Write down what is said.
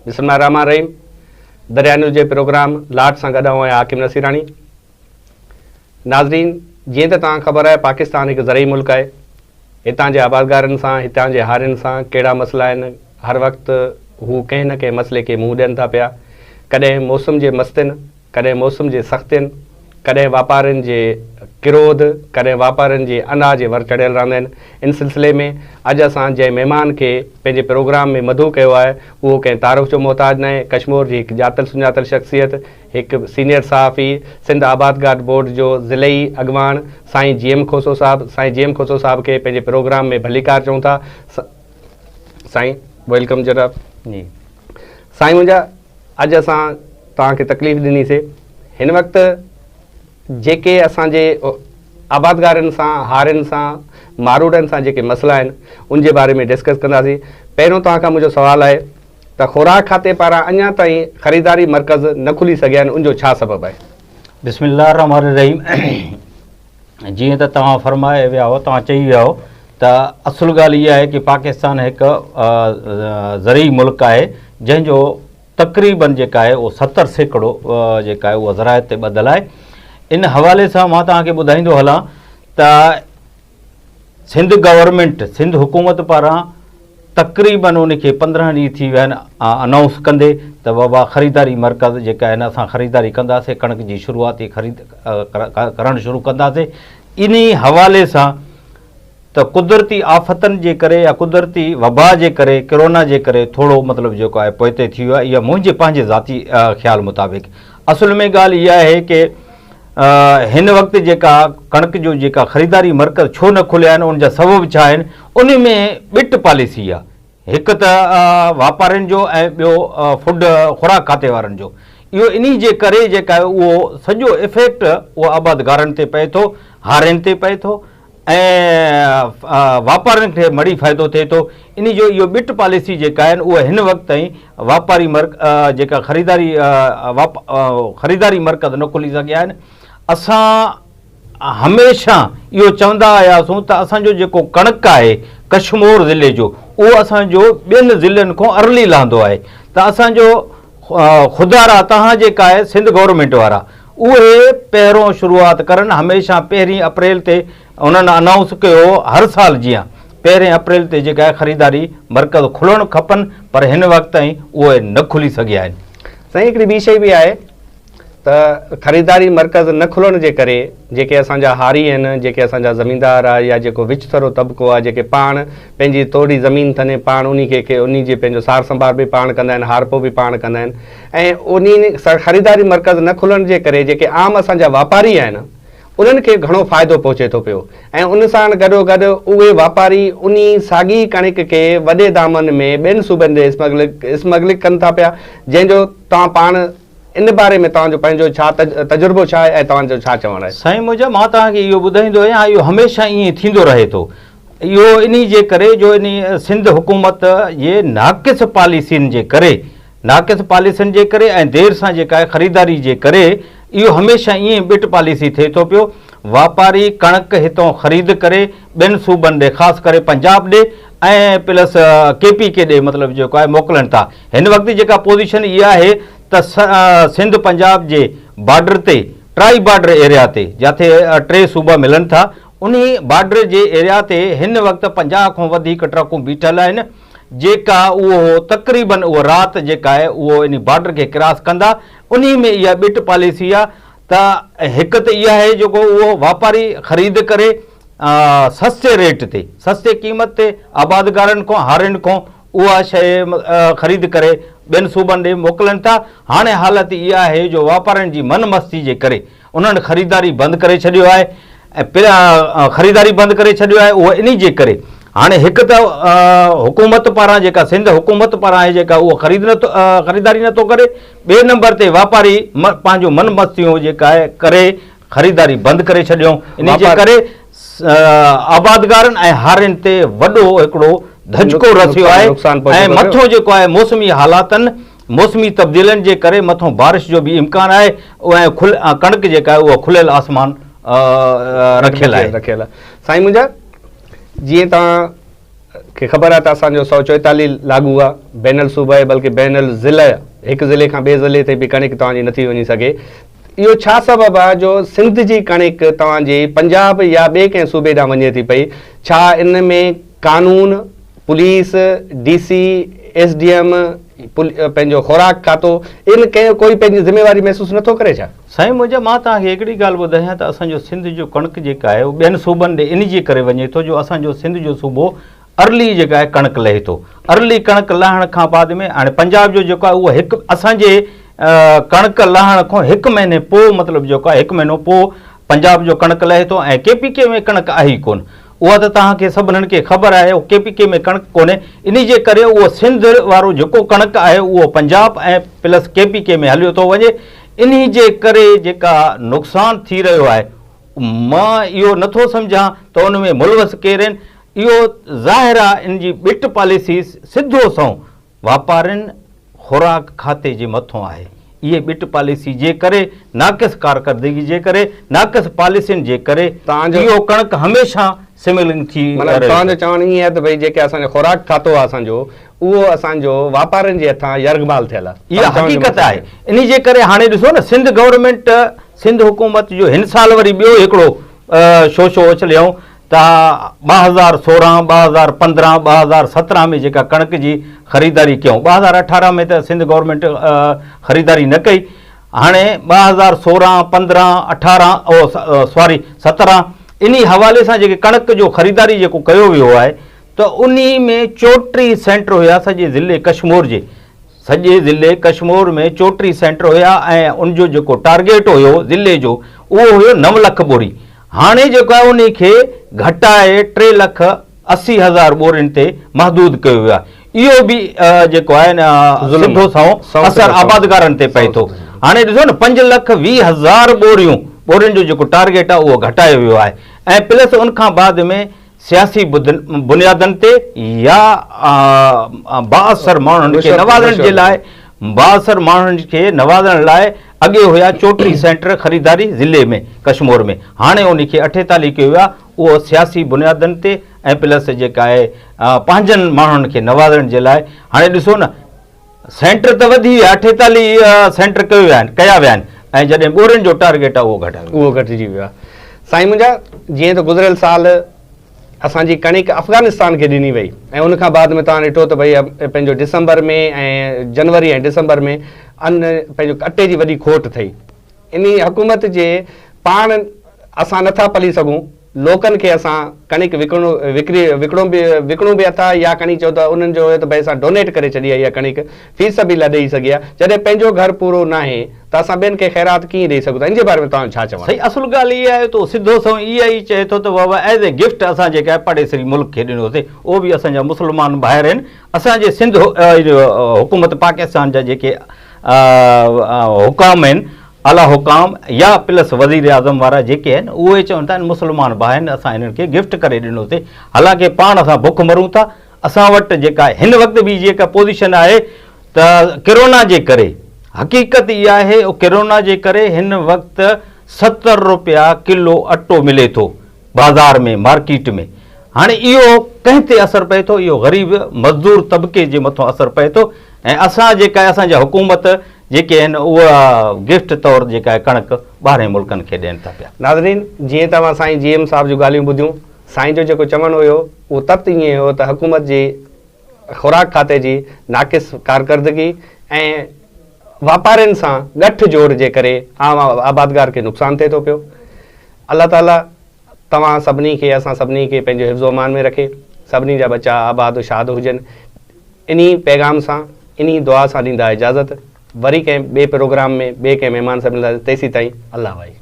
بسم الله الرحمٰن الرحيم دريا نيوز جي پروگرام لاٽ سان گڏ آئون آهيان حاڪم نصيراڻي. ناظرين جيئن ته توهان خبر آهي پاڪستان هڪ زرعي ملڪ آهي. هتان جي آبادگارن سان هتان جي هارين سان ڪهڙا مسئلا آهن هر وقت هو ڪنهن نه ڪنهن مسئلي کي منهن ڏين ٿا پيا. ڪڏهن موسم جي مستين ڪڏهن موسم جي سختين، ڪڏهن واپارين جي ڪروڌ، ڪڏهن واپارين جي انا جي ور چڙهيل رهندا آهن. ان سلسلي ۾ اڄ اسان جنهن مهمان کي پنهنجي پروگرام ۾ مدعو ڪيو آهي، اهو ڪنهن تعارف جو محتاج ناهي. ڪشمور جي هڪ ڄاتل سڃاتل شخصيت، هڪ سينيئر صحافي، سنڌ آبادگار بورڊ جو ضلعي اڳواڻ سائين جي ايم کوسو صاحب، سائين جي ايم کوسو صاحب کي پنهنجي پروگرام ۾ ڀليڪار چئون ٿا. سائين welcome جناب. جي. سائين منهنجا اڄ اسان توهان کي تڪليف ڏني سي هن وقت جيڪي اسان جي آبادگارن سان هارين سان ماروئڙن سان جيڪي مسئلا آهن ان جي باري ۾ ڊسڪس ڪنداسين پهريون توهان کان منهنجو سوال آهي ته خوراڪ کاتي پاران اڃا تائين خريداري مرڪز نه کلي سگهيا آهن ان جو ڇا سبب آهي؟ بسم الله الرحمٰن الرحيم جيئن ته توهان فرمائي ويا هو توهان چئي ويا هو ته اصل ڳالهه اها آهي ڪي پاڪستان هڪ زرعي ملڪ آهي جنهن جو تقريبن جيڪا آهي اهو 70% جيڪا آهي اها زراعت تي ٻڌل آهي ان حوالي سان مان توهان کي ٻڌائيندو هلان ته سنڌ گورنمينٽ سنڌ حڪومت پاران تقريبن ان کي 15 ڏينهن ٿي ويا آهن انائونس ڪندي ته بابا خريداري مرڪز جيڪا آهن اسان خريداري ڪنداسين ڪڻڪ جي شروعاتي خريد ڪرڻ شروع ڪنداسين انهي حوالي سان ته قدرتي آفتن جي ڪري يا قدرتي وبا جي ڪري ڪرونا جي ڪري ٿورو مطلب جيڪو آهي پوئتي ٿي ويو آهي اها منهنجي پنهنجي ذاتي خيال مطابق اصل ۾ ڳالهه اها آهي ڪي هن وقت جيڪا ڪڻڪ جو جيڪا خريداري مرڪز ڇو نه کليا آهن ان جا سبب ڇا آهن ان ۾ ٻٽ پاليسي آهي هڪ ته واپارين جو ۽ ٻيو فوڊ خوراڪ کاتي وارن جو اهو انهي جي ڪري جيڪا آهي اهو سڄو افيڪٽ اهو آبادگارن تي پئي ٿو هارين تي پئي ٿو ۽ واپارين کي مڙئي فائدو ٿئي ٿو انهي جو اهو ٻٽ پاليسي جيڪا آهن اهي هن وقت تائين واپاري مرڪ جيڪا خريداري خريداري مرڪز نه کلي سگهيا آهن اسان هميشه اهو چوندا آياسون ته اسان جو جيڪو ڪڻڪ آهي ڪشمور ضلعي جو اهو اسان جو ٻين ضلعن کان ارلي لهندو آهي ته اسان جو خدارا تهان جيڪا آهي سنڌ گورنمينٽ وارا اهي پهرون شروعات ڪرن هميشه پهرين اپريل تي انهن انائونس ڪيو هو هر سال جيان پهرين اپريل تي جيڪا آهي خريداري مرڪز کلڻ کپن پر هن وقت تائين اهي نه کلي سگهيا آهن. سائين هڪڙي ٻي شئي به آهي ته خريداري مرڪز نه کلڻ جي ڪري جيڪي اسان جا هاري آهن جيڪي اسان جا زميندار آ يا جيڪو وچٿرو طبقو آ جيڪي پاڻ پنهنجي ٿوري زمين ٿني پاڻ انهي کي انهي جي پنهنجو سار سنڀار به پاڻ ڪندا آهن هارپو به پاڻ ڪندا آهن ۽ انهي خريداري مرڪز نه کلڻ جي ڪري جيڪي عام اسان جا واپاري آهن انهن کي گهڻو فائدو پهچي ٿو پيو ۽ ان ساڻ گڏوگڏ اهي واپاري انهي ساڳي ڪڻڪ کي وڏي دامن ۾ ٻين صوبن ڏي اسمگلنگ ڪن ٿا پيا جنهن جو توهان پاڻ ان باري ۾ توهان جو پنهنجو ڇا تجربو ڇا آهي ۽ توهان جو ڇا چوڻ آهي؟ سائين منهنجا مان توهان کي اهو ٻڌائيندو آهيان اهو هميشه ائين ٿيندو رهي ٿو اهو انهي جي ڪري جو انهي سنڌ حڪومت جي ناقص پاليسين جي ڪري ناقص پاليسين جي ڪري ۽ دير سان جيڪا آهي خريداري جي ڪري اهو هميشه ائين ٻٽ پاليسي ٿئي ٿو پيو واپاري ڪڻڪ هتون خريد ڪري ٻين صوبن ڏي خاص ڪري پنجاب ڏي ۽ پلس ڪي پي ڪي ڏي مطلب جيڪو آهي موڪلن ٿا هن وقت جيڪا پوزيشن اها آهي ته سنڌ پنجاب جي بارڊر تي ٽرائي بارڊر ايريا تي جاٿي ٽي صوبا ملن ٿا انهي بارڊر جي ايريا تي هن وقت 50 کان وڌيڪ ٽرڪون بيٺل آهن جيڪا اهو تقريبن اهو رات جيڪا آهي اهو انهي بارڊر کي ڪراس ڪندا انهي ۾ اها ٻٽ پاليسي آهي ته هڪ ته اها آهي جيڪو اهو واپاري خريد ڪري سستي ريٽ تي سستي قيمت تي آبادگارن کان هارين کان اها شيء خريد ڪري ٻين صوبن ڏي موڪلن ٿا. هاڻي حالت اها آهي جو واپارين جي من مستي جي ڪري انهن خريداري بند ڪري ڇڏيو آهي ۽ خريداري بند ڪري ڇڏيو آهي اهو انهي جي ڪري هاڻي هڪ ته حڪومت پاران جيڪا سنڌ حڪومت پاران آهي جيڪا اهو خريد نٿو خريداري نٿو ڪري ٻئي نمبر تي واپاري پنهنجو من مستيون جيڪا آهي ڪري خريداري بند ڪري ڇڏيون انهي جي ڪري آبادگارن ۽ هارين تي وڏو هڪڙو ڌچڪو رسيو آهي ۽ مٿو جيڪو آهي موسمي حالاتن موسمي تبديلين جي ڪري مٿو بارش جو به امڪان آهي ۽ ڪڻڪ جيڪا آهي اها کليل آسمان رکيل آهي. سائين منهنجا جيئن توهان کي خبر آهي ته اسان جو 144 لاڳو آهي، بين الصوبائي بلڪه بين الضلع هڪ ضلعي کان ٻئي ضلعي تائين به ڪڻڪ توهان جي نٿي وڃي سگهي. اهو ڇا سبب آهي جو سنڌ جي ڪڻڪ توهان جي پنجاب يا ٻئي ڪنهن صوبي ڏانهن وڃي ٿي پئي؟ ڇا ان ۾ قانون، police, D C, S D M, پنهنجو خوراڪ کاتو ان ڪنهن ڪوئي پنهنجي ذميواري محسوس نٿو ڪري ڇا؟ سائين منهنجا مان توهان کي هڪڙي ڳالهه ٻڌايان ته اسان جو سنڌ جو ڪڻڪ جيڪا آهي اهو ٻين صوبن ڏي ان جي ڪري وڃي ٿو جو اسان جو سنڌ جو صوبو ارلي جيڪا آهي ڪڻڪ لهي ٿو ارلي ڪڻڪ لهڻ کان بعد ۾ هاڻي پنجاب جو جيڪو آهي اهو هڪ اسان جي ڪڻڪ لهڻ کان هڪ مهيني پوء مطلب جيڪو آهي هڪ مهينو پوء پنجاب جو ڪڻڪ لهي ٿو ۽ ڪي پي ڪي ۾ ڪڻڪ آهي ئي ڪونه اها ته توهان کي سڀنن کي خبر آهي ڪي پي ڪي ۾ ڪڻڪ ڪونهي انهي جي ڪري اهو سنڌ وارو جيڪو ڪڻڪ آهي اهو Punjab ۽ plus K P K ۾ هليو ٿو وڃي انهي جي ڪري جيڪا نقصان ٿي رهيو آهي مان اهو نٿو سمجهان ته ان ۾ ملوث ڪير آهن اهو ظاهر آهي ان جي ٻٽ پاليسي سڌو سنئون واپارين خوراڪ کاتي جي مٿون آهي. اهي ٻٽ پاليسي جي ڪري، ناقص ڪارڪردگي جي ڪري، ناقص پاليسين جي ڪري اهو ڪڻڪ هميشه سمگلنگ ٿي معنيٰ رهي توهان ٿو. جو چوڻ ائين آهي ته ڀئي جيڪي اسان جو خوراڪ کاتو آهي اسان جو اهو اسان جو واپارين جي هٿان يرغمال ٿيل آهي. اها توهان چوڻ جو حقيقت مقصد آهي. اهو. انهي جي ڪري هاڻي ڏسو نه سنڌ گورنمينٽ سنڌ حڪومت جو هن سال وري ٻيو هڪڙو شوشو اڇليائون ته 2016، 2015، 2017 ۾ جيڪا ڪڻڪ جي خريداري ڪيائون، 2018 ۾ ته سنڌ گورنمينٽ خريداري نه ڪئي، هاڻي 2016، 15، 18 او سواري 17 انهي حوالي سان جيڪي ڪڻڪ جو خريداري جيڪو ڪيو ويو آهي ته انهي ۾ 34 سينٽر هيا سڄي ضلعي ڪشمور جي، سڄي ضلعي ڪشمور ۾ 34 سينٽر هيا ۽ ان جو جيڪو ٽارگيٽ هيو ضلعي جو اهو هيو 9 لک ٻوري هاڻي جيڪو آهي انهي کي گهٽائي 3 لک 80 هزار ٻورين تي محدود ڪيو ويو آهي اهو به جيڪو آهي نه سڌو سنئون اثر آبادگارن تي پئي ٿو هاڻي ڏسو نه 5 لک 20 هزار ٻوريون ٻورين جو جيڪو ٽارگيٽ آهي اهو گهٽايو ويو آهي ۽ پلس ان کان بعد ۾ سياسي بنيادن تي يا بااثر ماڻهن کي نوازڻ جي لاء بااثر ماڻهن کي نوازڻ لاء اڳي هيا 34 سينٽر خريداري ضلعي ۾ ڪشمور ۾ هاڻي ان کي 48 ڪيو ويو آهي اهو سياسي بنيادن تي ۽ پلس جيڪا آهي پنهنجن ماڻهن کي نوازڻ جي لاء هاڻي ڏسو نه سينٽر ته وڌي ويا 48 سينٽر ڪيو ويا آهن ڪيا ويا آهن ۽ جڏهن ٻورين جو ٽارگيٽ آهي اهو گهٽايو ويو. اهو گهٽجي ويو آهي. سائين منهنجا جيئن ته گذريل سال اسان جي ڪڻڪ افغانستان کي ڏني وئي ۽ ان کان بعد ۾ توهان ڏٺو ته ڀئي پنهنجو ڊسمبر ۾ ۽ جنوري ۽ ڊسمبر ۾ ان پنهنجو اٽي جي وڏي کوٽ ٿئي انهي حڪومت جي پاڻ اسان نٿا پلي سگهون لوڪن کي اسان ڪڻڪ وڪڻو وڪري وڪڻو به وڪڻو به اٿا يا کڻي چئو ته انهن جو هيو ته ڀئي اسان ڊونيٽ ڪري ڇڏي آهي اها ڪڻڪ في سبيل الله ڏئي سگهي آهي جڏهن پنهنجو گهر پورو ناهي ته اسان ٻين کي خيرات ڪيئن ڏئي سگهون ٿا ان جي باري ۾ توهان جو ڇا چوڻ آهي؟ سائين اصل ڳالهه اها آهي ته سڌو سنئون اها ئي چئي ٿو ته بابا ايز اي گفٽ اسان جيڪا آهي پاڙيسري ملڪ کي ڏنوسي اهو به اسان جا مسلمان ڀائر آهن اسان جي سنڌ حڪومت پاڪستان جا جيڪي حڪام آهن اعليٰ حڪام يا پلس وزيراعظم وارا جيڪي آهن اهي چون ٿا مسلمان ڀاء آهن اسان هنن کي گفٽ ڪري ڏنوسي حالانڪه پاڻ اسان بک مرون ٿا اسان وٽ جيڪا هن وقت به جيڪا پوزيشن آهي ته ڪرونا جي ڪري حقيقت اها آهي ڪرونا جي ڪري هن وقت 70 روپيا ڪلو اٽو ملي ٿو بازار ۾ مارڪيٽ ۾ هاڻي اهو ڪنهن تي اثر پئي ٿو اهو غريب مزدور طبقي جي مٿان اثر پئي ٿو ۽ اسان جيڪا اسان جا حڪومت جيڪي آهن اها گفٽ طور جيڪا آهي ڪڻڪ ٻاهرين ملڪن کي ڏين ٿا پيا. ناظرين جيئن توهان سائين جي ايم صاحب جون ڳالهيون ٻڌيون سائين جو جيڪو چوڻ هيو اهو تت ائين هيو ته حڪومت جي خوراڪ کاتي جي ناقص ڪارڪردگي ۽ واپارين سان ڳٺ جوڙ جي ڪري عام آبادگار کي نقصان ٿئي ٿو پيو الله تعالي توهان سڀني کي اسان سڀني کي پنهنجي حفظ و امان ۾ رکي سڀني جا ٻچا آباد و شاد هجن انهي پيغام سان انهي دعا سان ڏيندا اجازت وري ڪنهن ٻئي پروگرام ۾ ٻئي ڪنهن مهمان سان ملنداسين تيسين تائين الله وائي.